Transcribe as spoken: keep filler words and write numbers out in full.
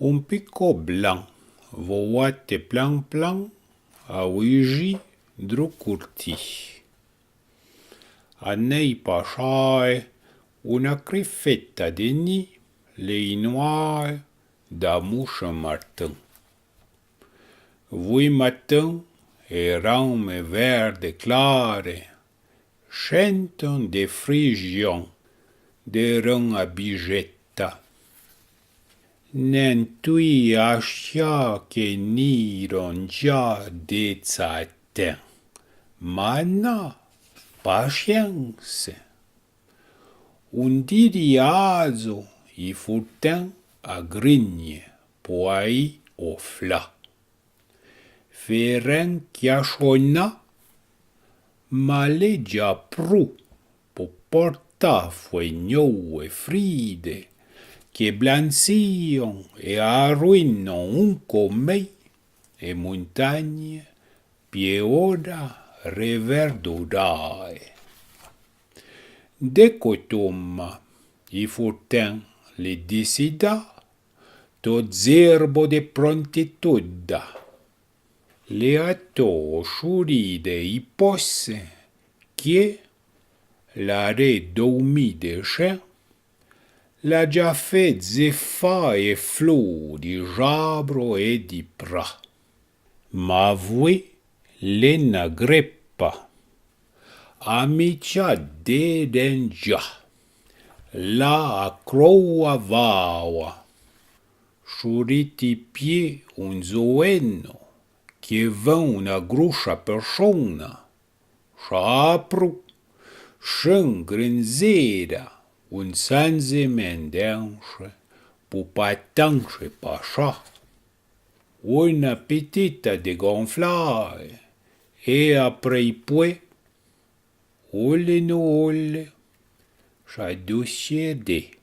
Un picot blan voate plan plan a uiji dru curti. A nei pachae una crifeta de ni le inoae da mouche Martin. Vui matin e rame verde clare, chenton de frijion de ren a bijeta. Nen tui achia que niron ja de tsaten, ma na, pachience. Un diriazo i furten a grigne po ai o fla. Feren chiachona, ma le ja pru po porta fue nioue fride que blanchion e aruinon un comei e montagne pie ora reverdorae. De cotoma i furten le disida, to zerbo de prontituda. Le ato churide i posse que la re doumi de chen la ja fe zefa e flori jabro e di pra. Ma vui le na grepa a micha de denja la a croa vaoa. Churiti pie un zoeno que ven una grucha persona. Chapru chen grinzera un sanzemen denche pu patanche pacha. Una petita de gonflae e aprei pue. Ole no ole, cha dusie de.